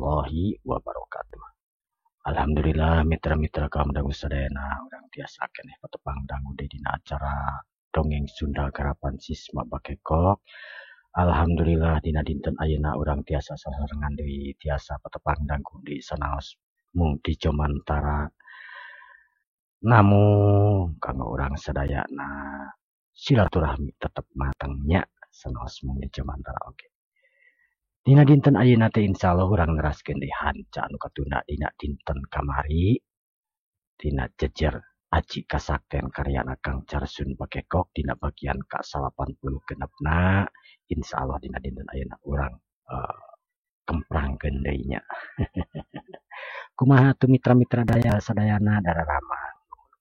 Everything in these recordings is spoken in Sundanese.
Warahmatullahi wabarakatuh. Alhamdulillah mitra-mitra kaum dangu sadayana urang tiasa keneh patepang dangu deui dina acara Dongeng Sunda Garapan Sisma Bakekok. Alhamdulillah dina dinten ayeuna urang tiasa sasarengan deui tiasa patepang dangu di sanaos mung di Jomantara. Namun kanggo urang sadayana silaturahmi tetep matengnya sanaos mung di Jomantara oge. Dina dinten ayeuna teh insyaallah urang neraskeun deui hanca anu katunda dina dinten kamari dina jejer Aji Kasakten karyana Kang Carsun Bakekok dina bagian ka-86 insyaallah dina dinten ayeuna urang kemprangkeun deui nya. Kumaha atuh mitra-mitra daya sadayana dararama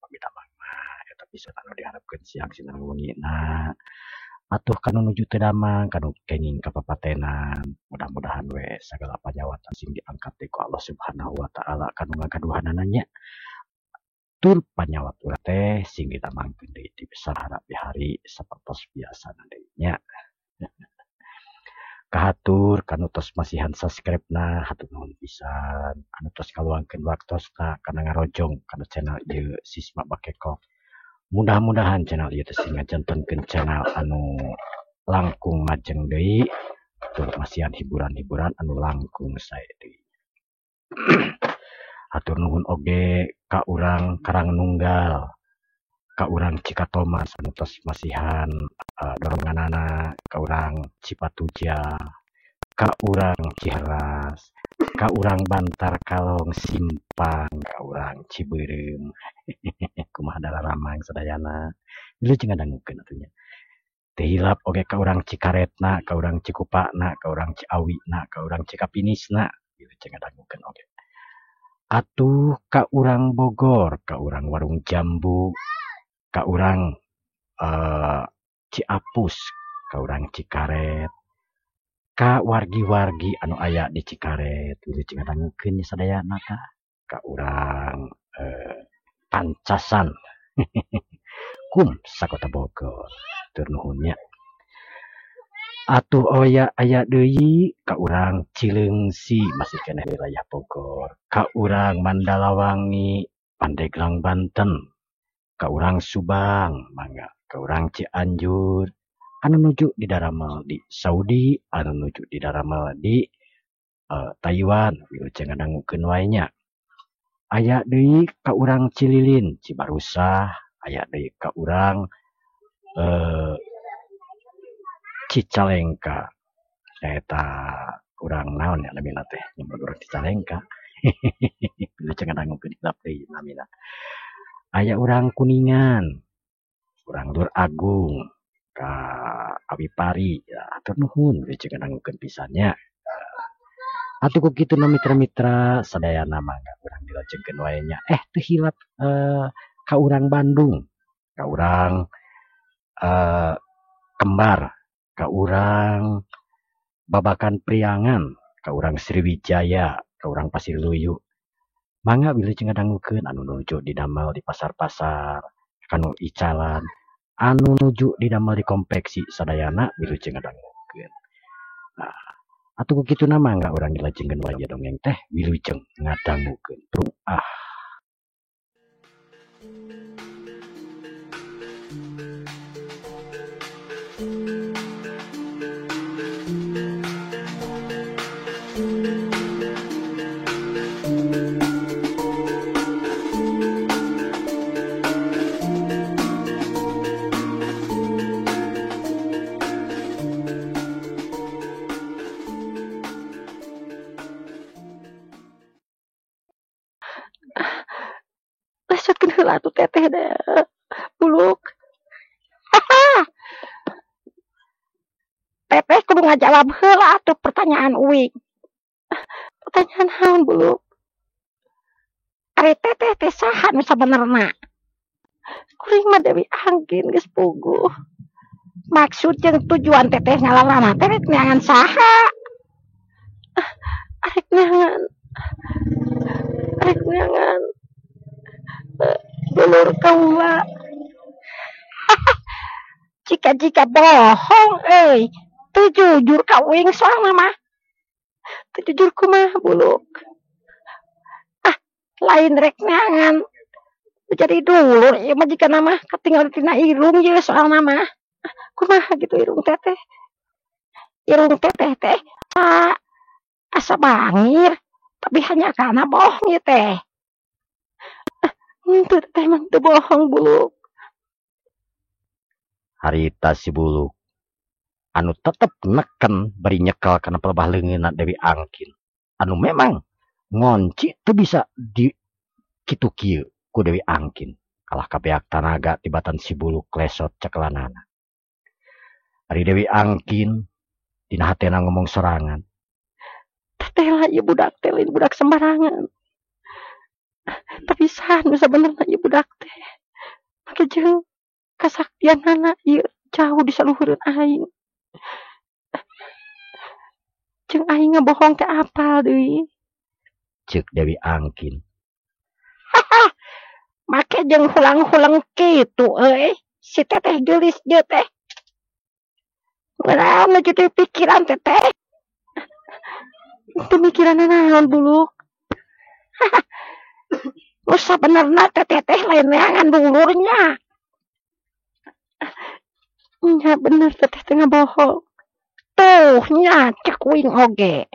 pamit amang mah eta pisan anu diharapkeun siang sinareng wengina. Atuh kanu nuju teu damang kanu kenging kapapatenan mudah-mudahan we sagala panyawatan sing diangkat deui ku Allah Subhanahu wa taala kanu ngagaduhanana nya. Tur panyawat urang teh sing ditamangkeun deui di besar hari sapertos biasana deui nya. Kahatur kanu tos masihan subscribe-na hatur nuhun pisan anu tos ngaluangkeun waktosna kana ngarojong kana channel ieu Sisma Bakekok. Mudah-mudahan channel ieu teh sing ngajantenkeun channel anu langkung majeng deui tur masihan hiburan-hiburan anu langkung sae deui. Hatur nuhun oge ka urang Karangnunggal, ka urang Cikatomas anu tos masihan doronganana, ka urang Cipatuja, ka urang Ciheras, ka urang Bantar Kalong Simpang, ka urang Cibeureum. Kumaha dararamang sadayana wilujeng ngadangukeun atuh nya. Teu hilap oge ka urang Cikaretna, ka urang Cikupana, ka urang Ciawina, ka urang Cikapinisna wilujeng ngadangukeun oge. Atuh ka urang Bogor, ka urang Warung Jambu, ka urang Ciapus, ka urang Cikaret, ka wargi-wargi anu aya di Cikaret wilujeng ngadangukeun nya sadayana tah. Ka urang Pancasan kum sakota Bogor tur nuhun nya. Atuh oya aya deui ka urang Cileungsi masih keneh wilayah Bogor, ka urang Mandalawangi Pandeglang Banten, ka urang Subang mangga, ka urang Cianjur anu nuju di daramel di Saudi, anu nuju di daramel di Taiwan wilujeng ngadangukeun wae nya. Aya deui ka urang Cililin Cibarusah, aya deui ka urang Cicalengka nyaeta urang naon nya namina teh nyebut urang Cicalengka. Wilujeng ngadangukeun hilap deui namina. Aya urang Kuningan, urang Lur Agung, ka Awipari, hatur nuhun wilujeng ngadangukeun pisan nya. Atuh ku kitu na mitra-mitra sadayana mangga urang dilajengkeun wae nya. Teu hilap ka urang Bandung, ka urang Kembar, ka urang Babakan Priangan, ka urang Sriwijaya, ka urang Pasir Luyu. Mangga wilujeng ngadangukeun anu nuju didamel di pasar-pasar, kanu icalan, anu nuju didamel di konveksi sadayana wilujeng ngadangukeun. Nah, atuh ku kitu na mangga urang dilajengkeun wae dongeng teh wilujeng ngadangukeun. Ah. Lesotkeun heula atuh teteh da buluk. Teteh kudu ngajawab heula atuh pertanyaan uing. Pertanyaan naon buluk? Ari teteh teh saha nu sabenerna? Kuring mah Dewi Angin geus puguh. Maksud jeung tujuan teteh ngalalana teh rek neangan saha? Arek neangan, arek neangan dulur kaula. Jika-jika bohong euy, teu jujur ka uing soalna mah. Teu jujur kumaha Buluk? Ah, lain rek neangan jadi dulur ieu mah jigana mah katinggal tina irung ieu soalna mah. Kumaha gitu irung teteh? Irung teteh teh asa bangir, tapi hanya karena bohong ieu teh. Henteu, teteh mah teu bohong, Buluk. Harita si Buluk anu tetep neken bari nyekel kana pelebah leungeunna Dewi Angkin anu memang ngonci teu bisa di kitu kieu ku Dewi Angkin kalah kabeak tanaga tibatan si Buluk lesot cekelanana. Ari Dewi Angkin dina hatena ngomong sorangan, teteh lah ieu budak teh lain budak sembarangan. Tapi saha nu sabenerna ieu budak teh? Make jeung kasaktianana ieu jauh di saluhureun aing. Jeung aing ngabohong teh apal deui. Ceuk Dewi Angkin. Make jeung hulang-hulang kitu euy. Si teteh geulis ieu teh. Naon jadi pikiran teteh? Teu mikiran naon, Buluk? Nu sabenerna teteh teh lain neangan dulurnya. Nya bener teteh teh ngabohong. Tuh nya cek uing oge.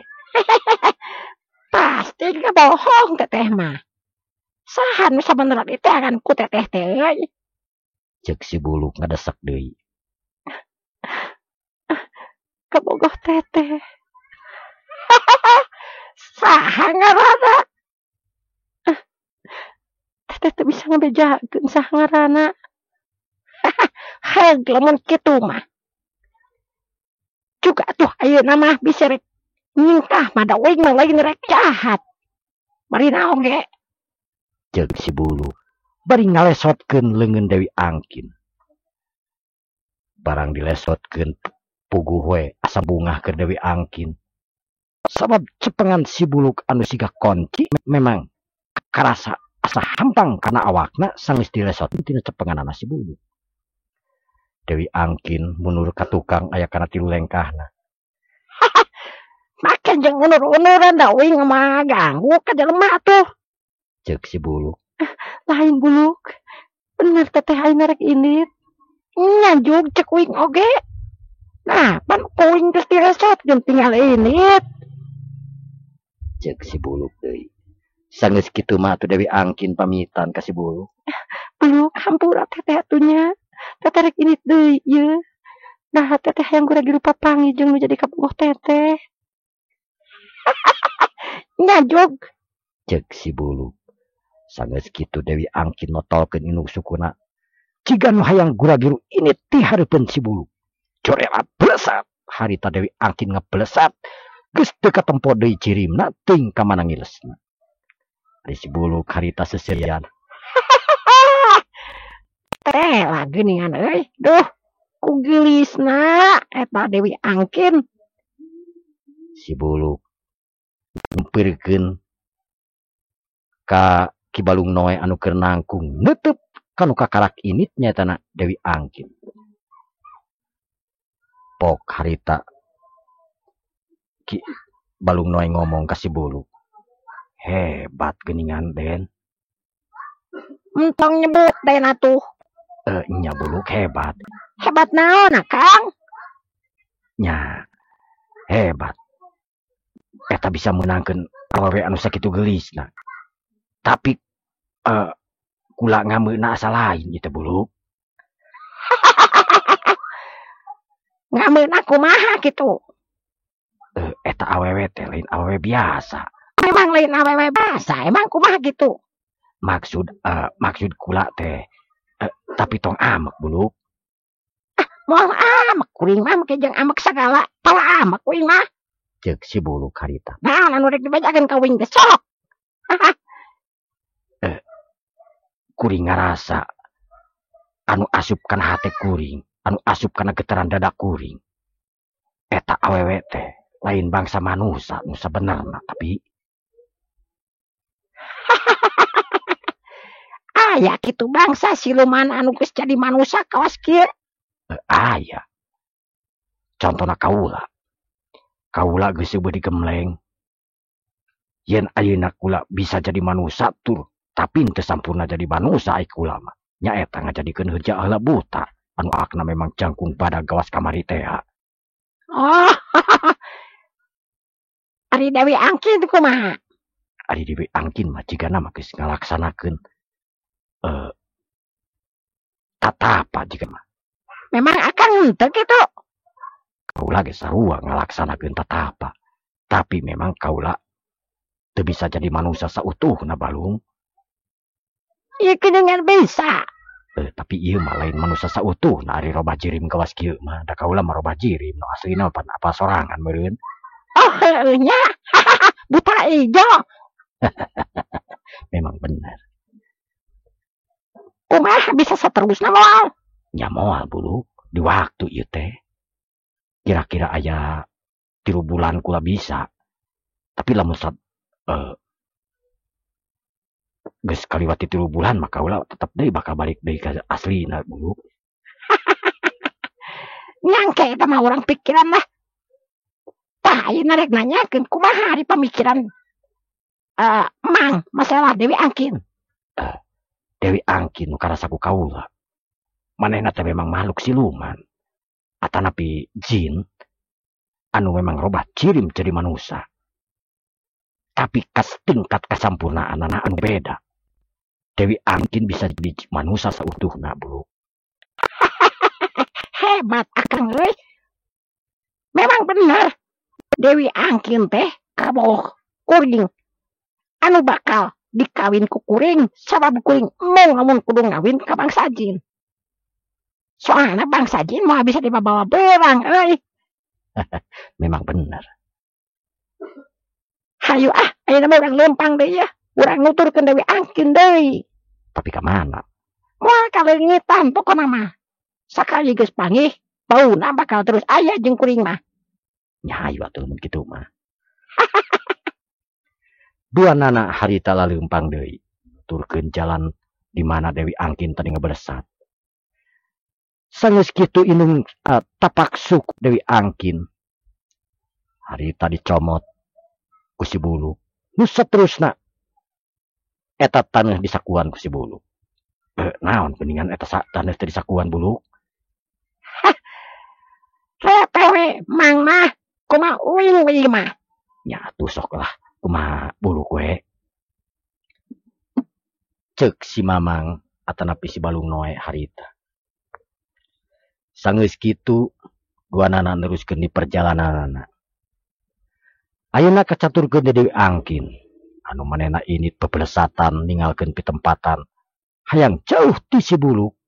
Pasti ngabohong teteh mah. Saha nu sabenerna diteangan ku teteh teh euy? Ceuk si Buluk ngadesek deui. Kabogoh teteh. Saha ngaranna? Teteh teu bisa ngabejakeun saha ngaranna. Heug lamun kitu mah. Juga atuh ayeuna mah bisa rek nyingkah mah da uing mah lain rek jahat. Bari naon ge? Ceuk si Buluk bari ngalesotkeun leungeun Dewi Angkin. Barang dilesotkeun puguh we asa bungah keur Dewi Angkin. Sabab cepengan si Buluk anu siga konci memang karasa asa hampang kana awakna sanggeus dilesotkeun tina cepenganana si Buluk. Dewi Angkin mundur ka tukang aya kana tilu lengkahna. Make jeung unur-unuran da uing mah ganggu ka jelema atuh. Ceuk si Buluk. Lain Buluk. Bener teteh aing rek indit. Nya jug cek uing oge. Nah, pan uing geus dilesotkeun tinggal indit. Ceuk si Buluk deui. Sanggeus kitu mah atuh Dewi Angkin pamitan ka si Buluk. Buluk hampura teteh atuh nya. Teteh rek indit deui ieu. Nah, teteh hayang gura-giru papanggih jeung nu jadi kabogoh teteh. Nya jug. Ceuk si Buluk. Sanggeus kitu Dewi Angkin notolkeun indung sukuna. Ciga nu hayang gura-giru indit ti hareupeun si Buluk. Corelat blesat. Harita Dewi Angkin ngeblesat. Geus teu katempo deui cirimna teuing ka mana ngilesna. Ari si Buluk harita seserian. Teh lah geuningan euy. Duh, ku geulisna eta Dewi Angkin. Si Buluk nyampeurkeun ka Ki Balung Noe anu keur nangkung neuteub ka nu kakarak indit nyaetana Dewi Angkin. Pok harita Ki Balung Noe ngomong ka si Buluk. Hebat geuningan Den. Entong nyebut Den atuh. Nya Buluk hebat. Hebat naon Kang? Nya hebat. Eta bisa meunangkeun awewe anu sakitu geulisna. Tapi kula ngameuna asa lain ieu teh Buluk. Ngameuna kumaha kitu? Eta awewe teh lain awewe biasa. Memang lain awewe biasa, emang kumaha kitu? Maksud kula teh tapi tong amek Buluk. Ah, moal amek kuring mah make jeung amek sagala, tong amek kuring mah. Ceuk si Buluk harita. Naon anu rek dibejakeun ka uing teh sok. Kuring ngarasa anu asup kana hate kuring, anu asup kana getaran dada kuring. Eta awewe teh lain bangsa manusia nu sabenerna tapi aya kitu bangsa siluman anu geus jadi manusia kawas kieu. Aya. Contona kaula. Kaula geus eueuh digemleng, Yen ayeuna kula bisa jadi manusia tur, tapi teu sampurna jadi manusia ai kula mah. Nyaeta ngajadikeun heja heula buta anu akna memang jangkung pada gawas kamari teh. Oh. Ari Dewi Angkin kumaha? Ari Dewi Angkin mah jigana mah geus ngalaksanakeun tatapa jiga mah. Memang akang henteu kitu? Kaula ge sarua ngalaksanakeun tatapa. Tapi memang kaula teu bisa jadi manusia sautuhna balung. Ieu geuningan bisa. Tapi ieu mah lain manusia sautuhna ari robah jirim kawas kieu mah. Da kaula mah robah jirim nu aslina pan apa sorangan meureun. Oh heueuh nya. Buta ijo. Memang bener. Kumaha bisa saterusna moal? Nya moal bulu di waktu ieu teh. Kira-kira aya 3 bulan kula bisa. Tapi lamun geus kaliwati 3 bulan mah kaula tetep deui bakal balik deui ka aslina bulu. Nyangke eta mah urang pikiran lah. Tah ayeuna rek nanyakeun kumaha ari pamikiran Mang masalah Dewi Angkin. Dewi Angkin nu karasa ku kaula. Manehna teh memang makhluk siluman atanapi jin anu memang robah cirim jadi manusia. Tapi kas tingkat kasampurnaanana anu beda. Dewi Angkin bisa jadi manusia seutuhna bulu. Hebat akang euy. Memang bener. Dewi Angkin teh kaboh kuring anu bakal dikawin ku kuring sabab kuring mong lamun kudu ngawin ka bangsa jin. Soalna bangsa jin moal bisa dibawa berang euy. Memang bener. Hayu ah, ayeuna mah urang leumpang deui ya. Urang nuturkeun Dewi Angkin deui. Tapi ka mana? Moal kaleungitan pokona mah. Sakali geus panggih, bauna bakal terus aya jeung kuring mah. Nya hayu atuh mun kitu mah. Dua nana harita laleumpang deui, turkeun jalan di mana Dewi Angkin tadi ngebelesat. Sanggeus kitu inung tapak suku Dewi Angkin. Harita dicomot ku si Buluk. Nu saterusna eta taneuh disakuan ku si Buluk. Naon geuningan eta taneuh teh disakuan Buluk? Retewe mang mah kumaha uing we mah. Nya atuh sok lah kumaha Buluk we. Ceuk si Mamang atanapi si Balung Noe harita. Sanggeus kitu duanana neruskeun di perjalananana. Ayeuna kacaturkeun Dewi Angkin anu manehna init pebelesatan ninggalkeun pitempatan hayang jauh ti si Buluk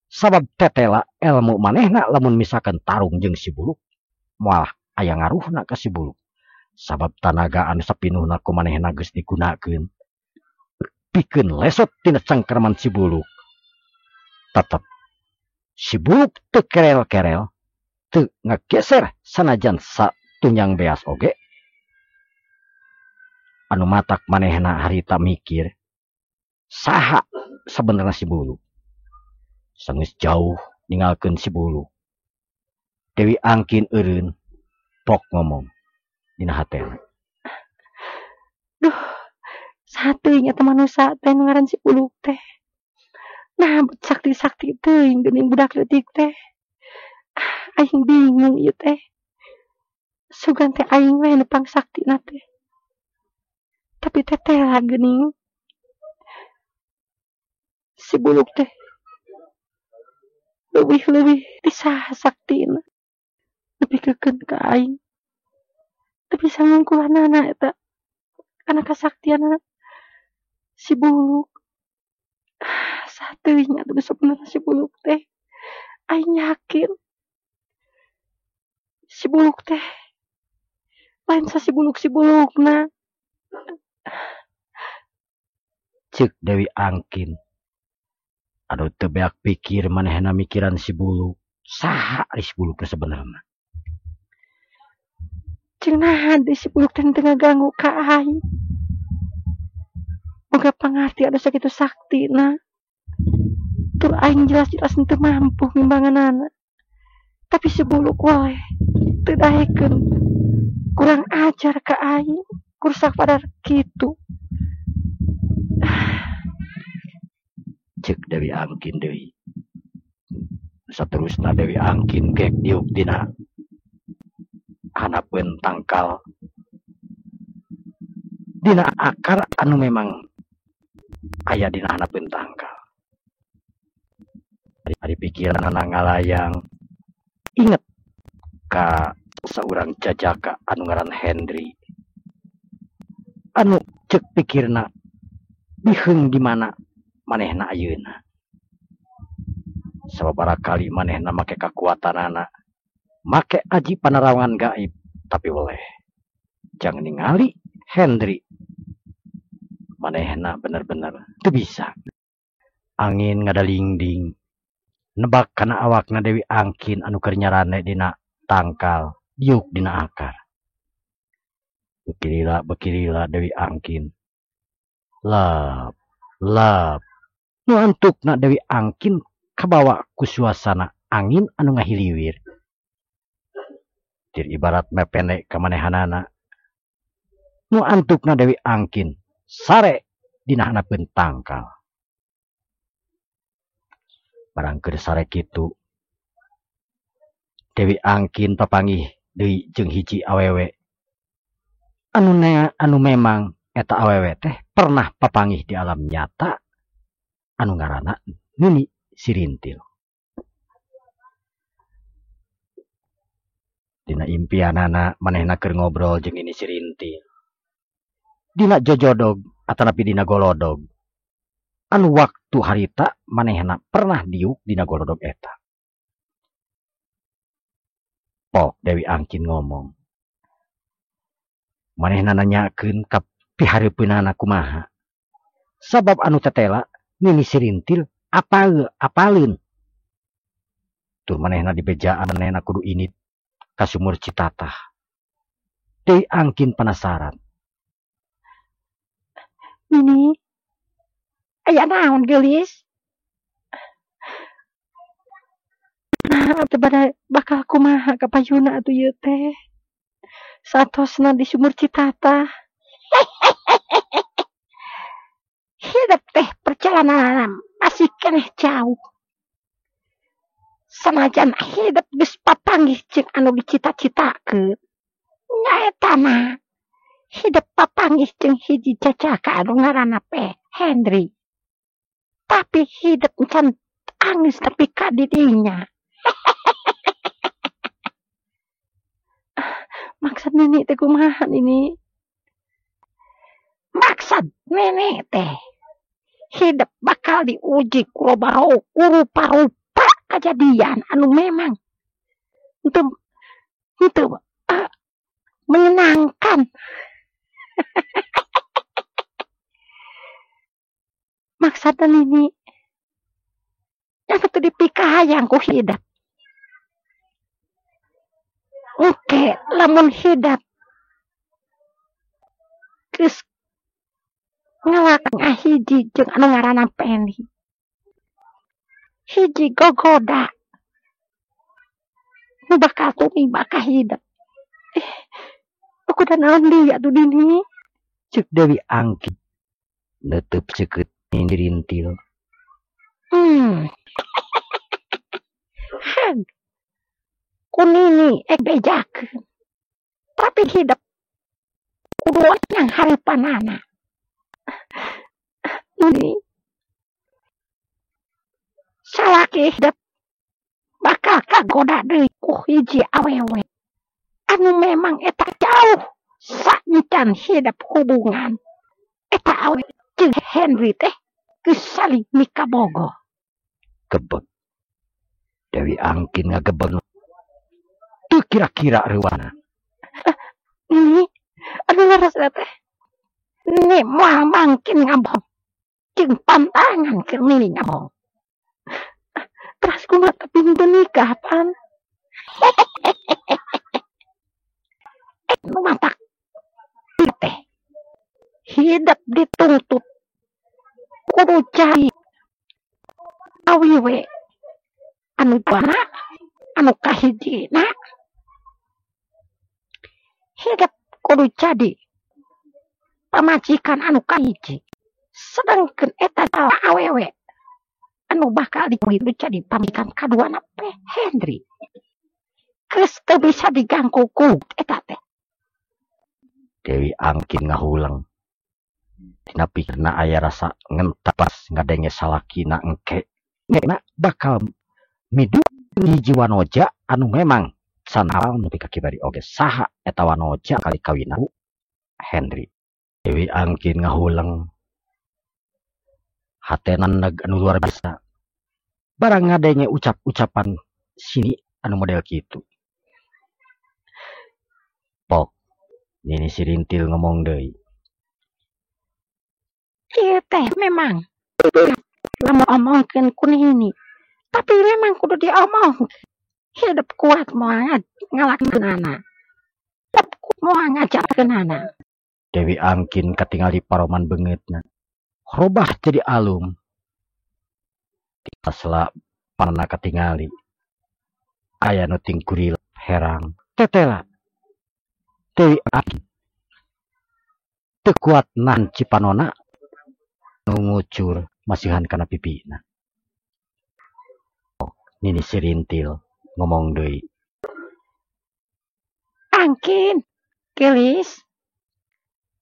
sabab tetela ilmu manehna lamun misalkan tarung jeung si Buluk moal aya ngaruhna ka si Buluk sabab tanaga anu sapinuhna ku manehna geus digunakeun pikeun lesot tina cangkerman si Buluk. Tetep si Buluk teu kerel-kerel teu ngageser sanajan satunjang beas oge. Anu matak manehna harita mikir saha sebenarnya si Buluk. Sanggeus jauh ninggalkeun si Buluk, Dewi Angkin eureun pok ngomong dina hatena. Duh, sateuing eta manusa teh nu ngaran si Buluk teh. Nah, sakti-sakti teuing geuning budak leutik teh. Aing bingung ieu teh. Sugan teh aing we nu pangsaktina teh. Tapi tetela geuning si Buluk teh leuwih-leuwih ti saha saktina. Nepi keun ka aing. Teu bisa ngungkulanana eta kana kasaktianana si Buluk. Sateuing atuh sebenarnya si Buluk teh. Aing yakin si Buluk teh lain sa si Buluk-si Bulukna. Ceuk Dewi Angkin. Aduh teu beak pikir manehna mikiran si Buluk. Saha ari si Buluk teh sebenarna? Jeung naha deui si Buluk teh teu ngaganggu ka aing. Boga pangarti anu sakitu saktina. Tur aing jelas-jelas teu mampu ngimbanganana. Tapi si Buluk wae teu daekeun. Kurang ajar ka aing, Kursak pada kitu. Cek Dewi Angkin deui. Saterusna Dewi Angkin gek diuk dina hanapeun tangkal. Dina akar anu memang aya dina hanapeun tangkal. Ari pikiranna ngalayang inget ka saurang jajaka anu ngaran Henry. Anu cek pikirna biheung di mana manehna ayeuna. Sababaraha kali manehna make kakuatanana, make aji panarawangan gaib, tapi weleh jang ningali Henry manehna bener-bener teu bisa. Angin ngadalingding nebak kana awakna Dewi Angkin anu keur nyarane dina tangkal diuk dina akar. Bekirila bekirila Dewi Angkin. Lap lap nu antukna Dewi Angkin kabawa ku suasana angin anu ngahiliwir. Tir ibarat mepene ka manehanana. Nu antukna Dewi Angkin sare dina hanapeun tangkal. Barang keur sare kitu Dewi Angkin papanggih deui jeung hiji awewe anu memang eta awewe teh pernah papanggih di alam nyata anu ngaranna Nini Sirintil. Dina impianana manehna keur ngobrol jeung Nini Sirintil. Dina jojodog atanapi dina golodog. Anu waktu harita manehna pernah diuk dina golodog eta. Pok Dewi Angkin ngomong. Manehna nanyakeun ka pihareupeunana kumaha. Sabab anu tetela Nini Sirintil apaleun. Tur manehna dibejaan manehna kudu init ka sumur Citatah. Dewi Angkin penasaran. Nini, aya naon geulis? Nah, teu bada bakal kumaha ka payuna atuh ieu teh. Satosna di sumur Citatah. Hidup teh perjalanan masih keneh jauh. Sanajan hidup geus papanggih jeung anu dicita-citakeun. Nyaetana hidup papanggih jeung hiji jajaka anu ngaranna Henry. Tapi hidup can anggeus nepi ka didinya. Maksud nenek teh kumaha nini? Maksud nenek teh hidup bakal diuji ku rupa-rupa kejadian anu memang itu menyenangkan. Maksudnya nini yang itu dipikahayang ku hidup. Oke, lamun hidup geus ngalak ngahiji jeung anu ngaranna Pendi. Hiji gogoda nu bakal tumiba ka hidup. Aku dan naon deui atuh dini? Ceuk Dewi Angkin neuteub seukeut Sirintil. Hag ku nini ek bejakeun. Tapi hidup kudu yang hareupanana. Nini salaki hidup bakal kagoda deui ku hiji awewe anu memang eta jauh saencan hidup hubungan eta awewe jeung Henry teh geus saling mikabogoh. Gebeg Dewi Angkin ngagebeg teu kira-kira reuana. Nini anu leres teh nini moal mangkin ngabohong jeung pantangan keur nini ngabohong. Teras kumaha tapi henteu nikah pan. Nu matak teh hidup dituntut kudu cari awewe anu bana anu kahijina. Hidup kudu jadi Pamajikan anu kahiji. Sedangkeun eta awewe anu bakal dikawin jadi pamajikan kaduana teh Hendri. Geus teu bisa diganggu ku eta teh. Dewi Angkin ngahuleng. Dina pikirna aya rasa ngentapas ngadenge salakina engke. Ngena bakal midu hiji wanoja anu memang sanal nepi ka kibari oge saha eta wanoja kali kawina Hendri. Dewi Angkin ngahuleng. Hatena neg anu luar biasa. Barang ngadenge ucap-ucapan sini anu model kitu. Pok, Nini Sirintil ngomong deui. Ieu teh memang lamun omongkeun ku Nini, tapi memang kudu diomong. Hidup kuat moal ngalakeunana. Hidup kuat moal ngajarkeunana. Dewi Angkin katingali paroman beungeutna. Robah jadi alum. Tasla panana katingali. Aya nu tingkuril herang. Tetela. Dewi Angkin teu kuat nahan cipanona nu ngucur masihan kana pipina. Oh, Nini Sirintil ngomong deui. Angkin, gelis,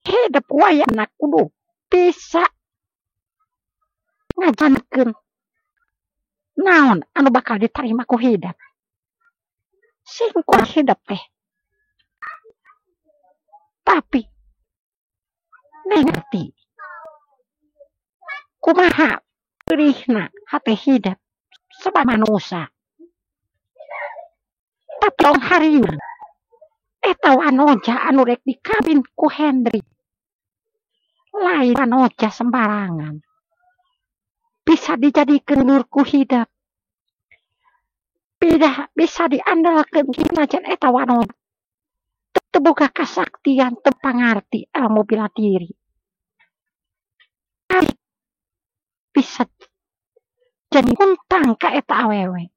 hidup wayana kudu bisa ngajankeun naon anu bakal ditarima ku hidep. Sing kuat hidep teh. Tapi ngerti kumaha perihna hate hidep sebab manusia. Tapi tong hariung eta wanoja anu rek dikawin ku Hendri. Lain wanoja sembarangan. Bisa dijadikeun dulur ku hidep. Tidak bisa diandalkeun kinajan eta wanoja. Teu boga kasaktian, teu pangarti ilmu bela diri. Bisa jadi untang ka eta awewe.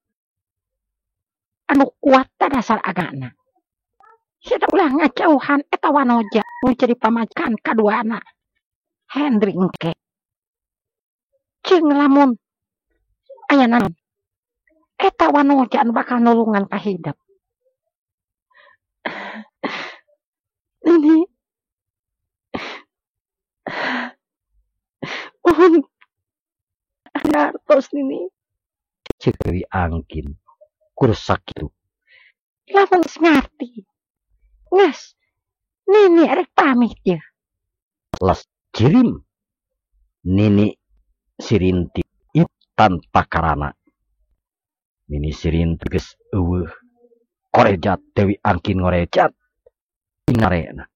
Anu kuat dasar agana. Hidup ulah ngajauhan eta wanoja nu jadi pamajikan kaduana Hendri engke. Jeung lamun aya naon eta wanoja anu bakal nulungan ka hidep. Nini, mohon ngartos Nini. Ceuk Dewi Angkin kur sakitu. Lamun geus ngarti. Geus, Nini rek pamit ye. Las jirim Nini Sirintil tanpa karana. Nini Sirintil geus eueuh korejat Dewi Angkin ngorejat inarena.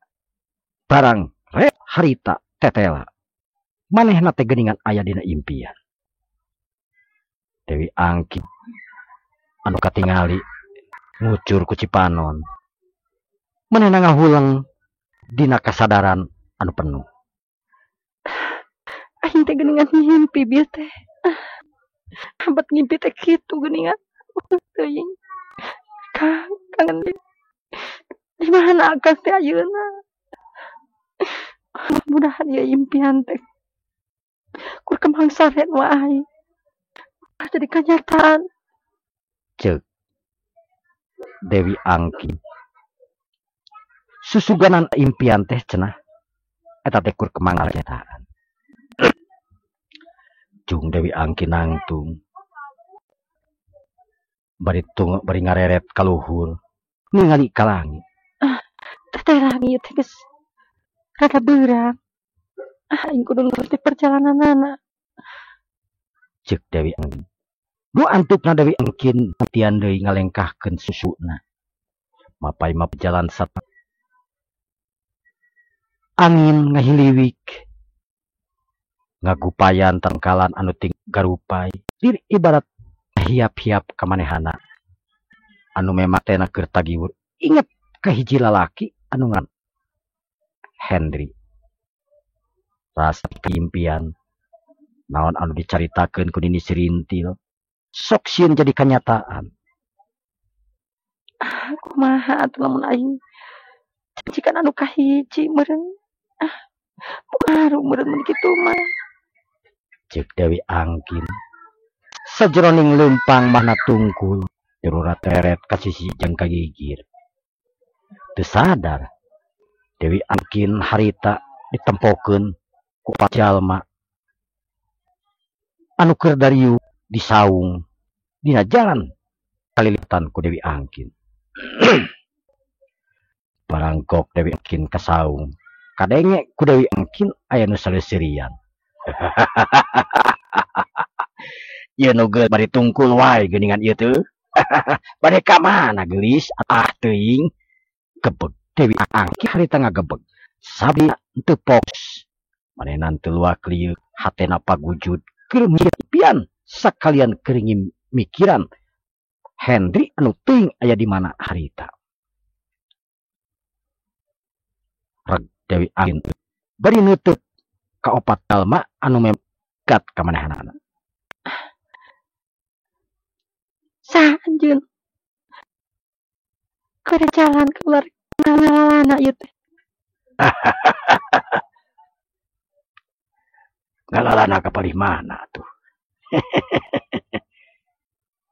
Barang rek harita tetela. Manehna teh geuningan aya dina impian. Dewi Angkin anu katingali ngucur ku cipanon. Manehna ngahuleng dina kasadaran anu penuh. Aing teh geuningan ngimpi bieu teh. Hambat ngimpi teh kitu geuningan. Teuing. Kang, kangen di mana akang teh ayeuna? Mudah-mudahan ieu impian teh kur kembang sare nu aing. Jadi kenyataan. Ceuk Dewi Angkin. Susuganan impian teh cenah eta teh kur kembang kenyataan. Jung Dewi Angkin nangtung. Bari tung bari ngareret ka luhur, ningali ka langit. Teh langit teh geus rada beurang. Aing kudu lurus di perjalananana. Ceuk Dewi Angkin. Nu antukna Dewi Angkin tian deui ngalengkahkeun susuna. Mapay map jalan sat. Angin ngahiliwik. Ngagupayan tangkalan anu ting garupai. Diri ibarat hiap-hiap kamanehana. Anu memang teh keur tagiwur. Inget ka hiji lalaki anu ngaran Hendri. Rasa impian naon anu dicaritakeun ku Nini Sirintil sok sieun jadi kenyataan. Kumaha atuh lamun aing jikan anu kahiji meureun. Pengaruh meureun mun kitu mah. Ceuk Dewi Angkin. Sajeroning leumpang mana tungkul, jero teret ka sisi jeung ka gigir. Teu sadar Dewi Angkin harita ditempokeun ku opat jalma anu keur dariu di saung dina jalan kalilitan ku Dewi Angkin. Barangkok Dewi Angkin ka saung, kadenge ku Dewi Angkin aya nu saleuserian. Ieu nu geus bari tungkul wae geuningan ieu teu. Bade ka mana geulis ah teuing. Gebeg Dewi Angkin harita ngagebeg. Sabi teu fokus. Manehna teu luak lieu, hatena pagujud keur impian sakalian keur mikiran Hendri anu teuing aya di mana harita. Reg Dewi Angkin bari neuteut ka opat jalma anu megat ka manehanana. Saha anjeun? Keur jalan keluar ngalalana ieu teh. Ngalalana ka palih mana tuh?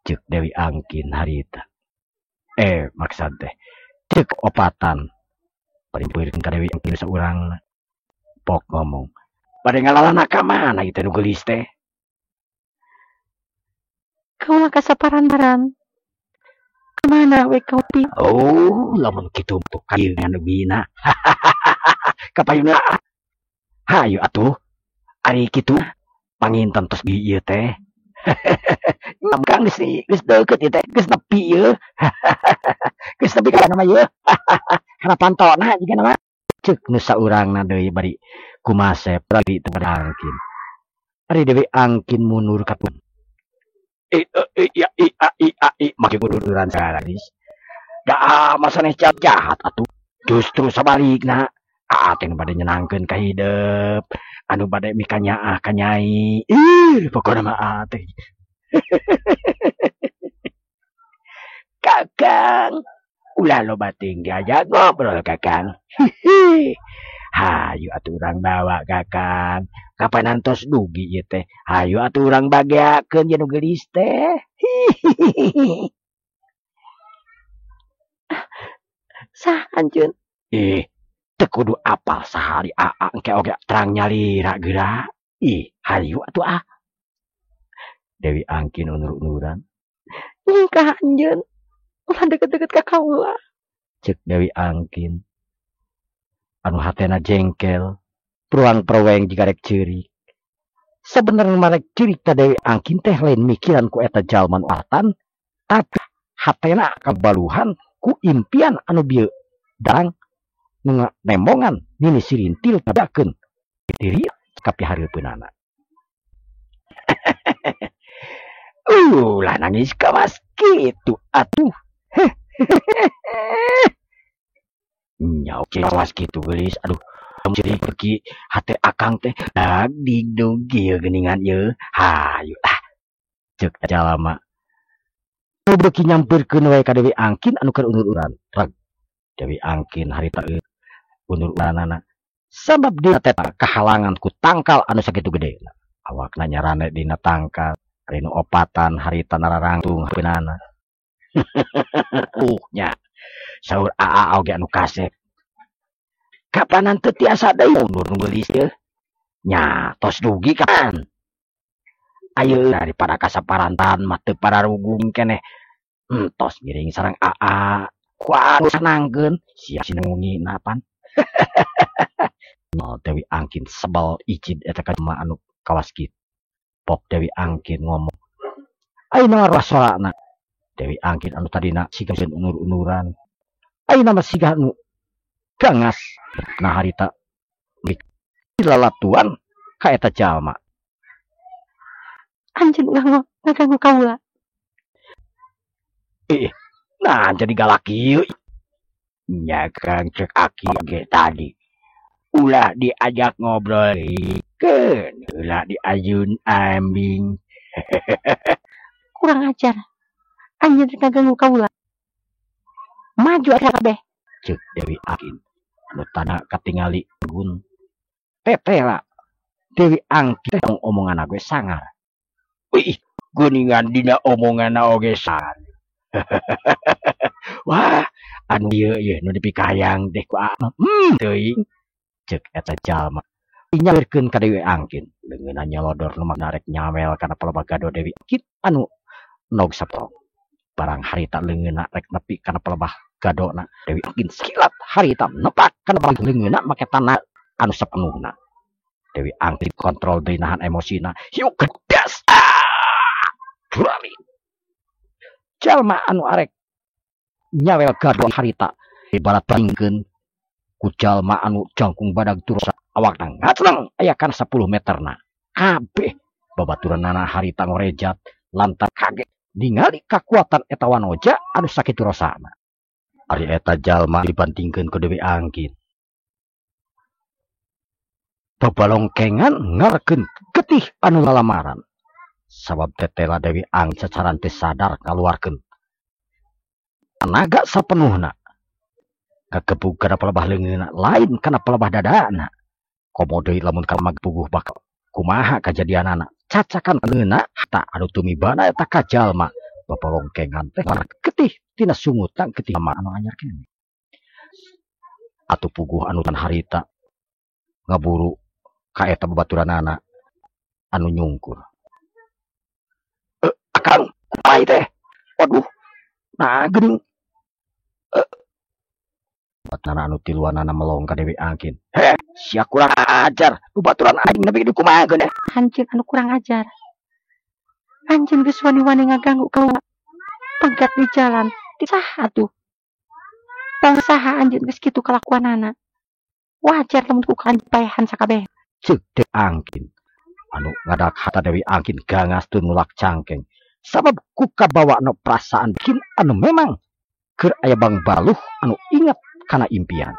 Ceuk Dewi Angkin harita. Maksad teh ceuk opatan. Bari peureun ka Dewi Angkin saurangna. Pok ngomong, bade ngalalana ka mana ieu teh nu geulis teh? Kaula kasaparan-paran. Kamana we kopi? Oh, lamun kitu tuh ka ieu anu bina. Kapayunna. Hayu atuh. Ari kitu panginten tos di ieu teh. Kang geus geus deukeut ieu teh, geus nepi ieu. Geus nepi ka mana ieu? Kana pantona jiga nama. Ceuk nu saurangna deui bari kumasep bari teu Angkin. Ari Dewi Angkin mundur ka pun. I i i a i a i make kududuran saradis. Da masaneh jahat atuh. Justru sabalikna aa teh nu bade nyenangkeun ka hidep, anu bade mikanyaah ka nyai. Ih, pokona mah aa teh. Kakang, ulah loba teuing diajak ngobrol kakang. Hayu atuh urang bawa kakang. Kapan antos dugi ieu teh? Hayu atuh urang bageakeun ieu nu geulis teh. Saha anjeun? Ih, teu kudu apal sahari aa engke oge terang nyalira geura. Ih, hayu atuh ah. Dewi Angkin unur-unuran. Nyingkah anjeun. Ulah deket-deket ka kaula. Ceuk Dewi Angkin. Anu hatena jengkel, peruang-peruang jiga rek ceurik. Sabenerna mah rek ceurik ta Dewi Angkin teh lain mikiran ku eta jalma nu atan, tapi hatena kabaluhan ku impian anu bieu darang nu nembongan nini sirintil tabakeun diri ka pihareupeunana. Ulah nangis kawas kitu atuh. Nyau kawas kitu geulis, aduh jadi pergi hate akang teh dag digdug ieu geuningan ieu. Hayu ah. Ceuk jalma. Nu beuki nyampeurkeun we ka Dewi Angkin anu keur unur-unuran. Reg Dewi Angkin harita unur-unuranana. Sabab dina teh kahalangan ku tangkal anu sakitu gedena. Awakna nyarane dina tangkal, ari nu opatan harita nararangtung heupeunana. Nya saur aa oge anu kasep. Kapanan teu tiasa deui mundur nu geulis teh. Nya tos dugi kan. Ayeuna daripada kasaparantan mah teu pararugung keneh. Entos ngiring sareng aa. Ku anu sanangkeun sia sinungi napan. Dewi Angkin sebel icid eta ka jelema anu kawas kitu. Pok Dewi Angkin ngomong. Ayeuna rasolana. Dewi Angkin anu tadina siga unur-unuran. Ayeuna mah siga nu gangas. Nah harita lalatuan ka eta jalma. Anjeun ulah ngaganggu kaula. Nah jadi galak ieu. Nya Kang cek aki ge tadi. Ulah diajak ngobrol keun, ulah diajun ambing. Kurang ajar. Anjeun rek ngaganggu kaula. Maju atuh kabeh. Ceuk Dewi Angkin anu tanda katingali gun. Tetela Dewi Angkin teh omongan gue sangar. Wih, geuningan dina omonganna oge sangar. Wah, anu ieu ieu nu dipikayang teh ku aa. Teuing ceuk eta jalma. Nyalirkeun ka Dewi Angkin. Leungeunna nyolodor nu narek nyawel kana palebah gado Dewi Angkin anu nog saprok. Barang harita leungeunna rek nepi kana palebah gadona Dewi Angkin sakilat harita nepak kana palebah leungeunna make tanah anu sapenuhna. Dewi Angkin kontrol deui nahan emosina. Hiuk gedas. Durali. Jalma anu arek nyawel gado harita ibarat bandingkeun ku jalma anu jangkung badag turus awakna ngacleng aya kana 10 meterna. Kabeh babaturanana harita ngorejat lantar kaget ningali kakuatan eta wanoja anu sakitu rosana. Ari eta jalma dibandingkeun ku Dewi Angkin. Babalongkengan ngarkeun getih anu lalamaran. Sabab tetela Dewi Angkin sacara teu sadar ngaluarkeun tenaga sapenuhna. Kagebug kana palebah leungeunna lain kana palebah dadana. Komo deui lamun kalma puguh bakal kumaha kajadianana. Cacakan leungeunna ta anu tumibana eta ka jalma. Babalongkengan teh getih tina sungutan getih anu anyar keneh. Atuh puguh anu tan harita ngaburu ka eta babaturanana anu nyungkur. Akang kumaha teh? Waduh, nah geuning. Batana anu tiluanana melong ka Dewi Angkin. Heh, sia kurang ajar. Babaturan aing nepi di kumaha geun. Anjeun anu kurang ajar. Anjeun geus wani-wani ngaganggu kaula. Pegat di jalan, di saha tuh. Bang saha anjeun geus kitu kalakuanana. Wajar lamun ku paehan sakabeh. Ceuk Dewi Angkin. Anu ngadak hata Dewi Angkin gangas teu nulak cangkeng. Sabab ku kabawa no perasaan kin anu memang keur aya bang baluh anu inget kana impian.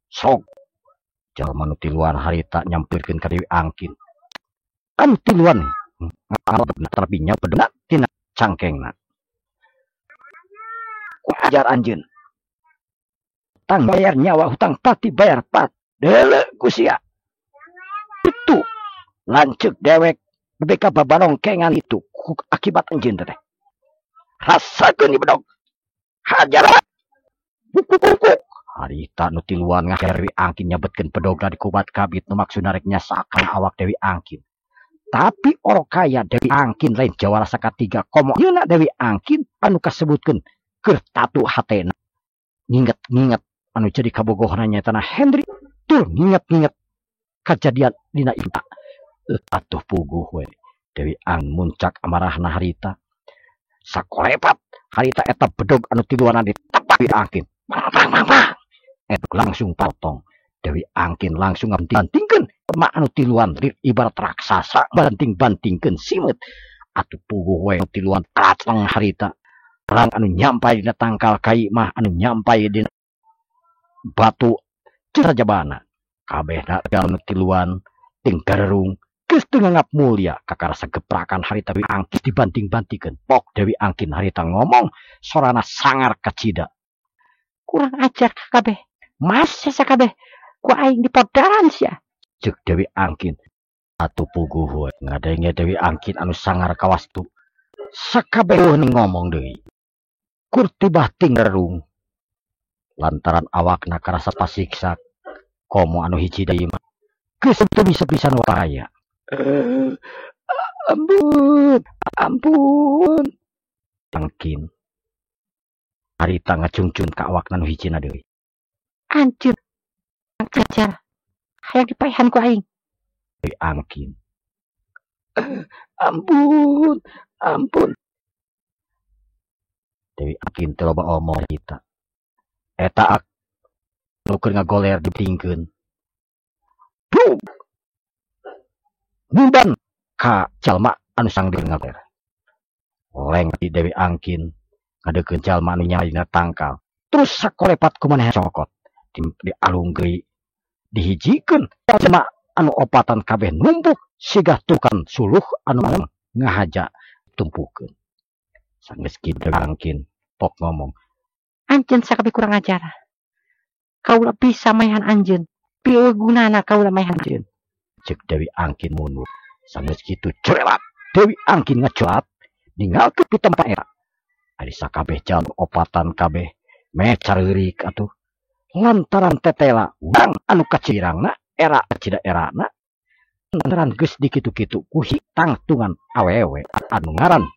Sok jalma nu tiluan harita nyampirkeun ka Dewi Angkin. Anu tiluan ngalebna tapi nya bedena tina cangkengna. Ku ajar anjeun. Tang bayar nyawa hutang pati bayar pat. Deuleu ku sia. Itu lanceuk dewek nepi ka babalongkengan itu ku akibat anjeun teh. Rasakeun ieu bedog. Hajar. Bukuk. Harita nu tiluan ngajar Dewi Angkin nyabetkeun pedogna di kubat kabit nu maksudna rek nyasakan awak Dewi Angkin. Tapi orok kaya Dewi Angkin lain jawara sakatiga komo ayeuna Dewi Angkin anu kasebutkeun keur tatu hatena. Nginget-nginget anu jadi kabogohna nyaetana Henry tur nginget-nginget kajadian dina impa. Atuh puguh we Dewi Angkin muncak amarahna harita. Sakolepat harita eta bedog anu tiluanna ditepak Dewi Angkin. Bang bang bang bang. Eta langsung potong. Dewi Angkin langsung ngabantingkeun mak anu tiluan ibarat raksasa banting-bantingkeun simeut. Atuh puguh we tiluan kacleng harita. Perang anu nyampai dina tangkal kai mah anu nyampai dina batu cirajabana. Kabehna anu tiluan ting garerung geus teu nganggap mulia kakarasa geprakan harita Dewi Angkin dibanting-bantingkeun. Pok Dewi Angkin harita ngomong sorana sangar kacida. Kurang ajar kabeh. Mas sakabeh ku aing dipodaran sia. Ceuk Dewi Angkin. Atuh puguh we ngadenge Dewi Angkin anu sangar kawastu. Sakabeh ngomong deui. Kur tibah ting gerung. Lantaran awakna karasa pasiksa komo anu hiji deui mah geus teu bisa pisan wae. Ampun, ampun. Angkin harita ngacungcun ka awakna nu hijina deui. Anjir, ajar. Hayang dipaehan ku aing. Dewi Angkin. Ampun, ampun. Dewi Angkin teu loba omong harita. Eta ak nu keur ngagoler ditingkeun. Bung. Ngumban ka jalma anu sangdir ngagoler. Leng di Dewi Angkin ngadeukkeun jalma anu nyala dina tangkal. Terus sakolepat ku maneh cokot. Dialung deui dihijikeun jalma anu opatan kabeh numpuk sigah tukang suluh anu ngahaja tumpukeun. Sanggeus kitu Angkin pok ngomong. Anjeun sakabeh kurang ajar. Kaula bisa maehan anjeun. Pieu gunana kaula maehan anjeun? Cek Dewi Angkin mundur. Sanggeus kitu corelat Dewi Angkin ngecolat ninggalkeun di tempat eta. Ari sakabeh jalma opatan kabeh meh careurik atuh. Lantaran tetela urang anu kacirangna era cida erana lantaran geus dikitu-kitu ku tangtungan awewe anu ngaran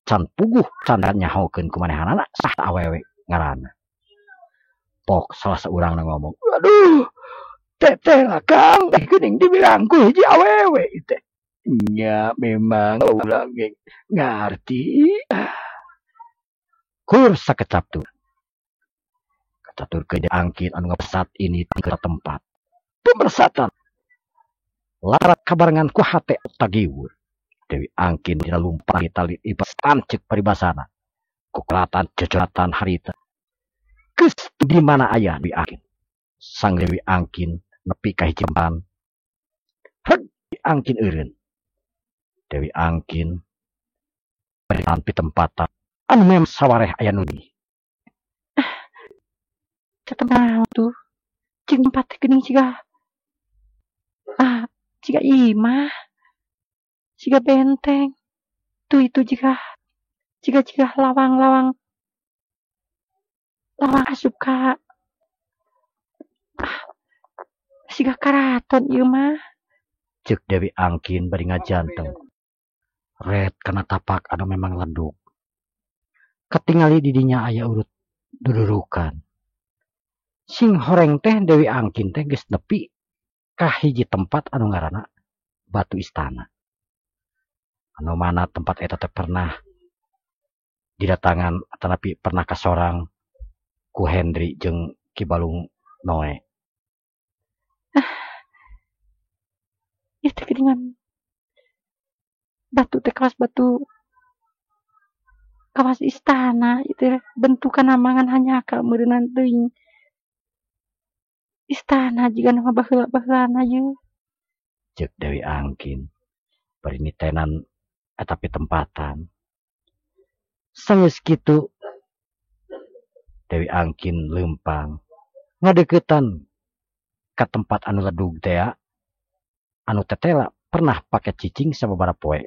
can puguh can nyahokeun ku manehanana sah awewe ngaranna. Pok salah saurangna ngomong, "Aduh, tetela Kang, geuning dibilang ku hiji awewe teh." Nya memang urang ge ngarti. Kur sakecap tuh. Kacaturkeun Angkin anu ngapesat ini ke tempat pemersatan. Larat kabarengan ku hate tagiwur. Dewi Angkin dina lumpat tali ibas tancek paribasana. Kukelatan cocolatan harita. Geus di mana aya Dewi Angkin? Sang Dewi Angkin nepi ka hiji tempat. Heg Angkin eureun. Dewi Angkin bari tampi tempatan anu mem sawareh aya nu di. Tetep naon tuh? Jeung tempat geuning siga siga imah, siga benteng. Tuh itu jiga jiga lawang-lawang lawang asup ka siga karaton ieu mah. Ceuk Dewi Angkin bari ngajanteng. Ret kana tapak anu memang leduk. Katingali di dinya aya urut dudurukan. Sing horeng teh Dewi Angkin teh geus nepi ka hiji tempat anu ngaranna Batu Istana. Anu mana tempat eta teh pernah didatangan atanapi pernah kasorang ku Hendri jeung Ki Balung Noe. Ieu teh geuningan batu teh kawas batu kawas istana ieu teh bentukan mangan hanjakal meureunan teuing. Istana jiga nu baheula-baheulana ieu. Ceuk Dewi Angkin bari nitenan eta pitempatan. Sanggeus kitu Dewi Angkin leumpang ngadeuketan ka tempat anu ledug tea anu tetela pernah pake cicing sababaraha poe.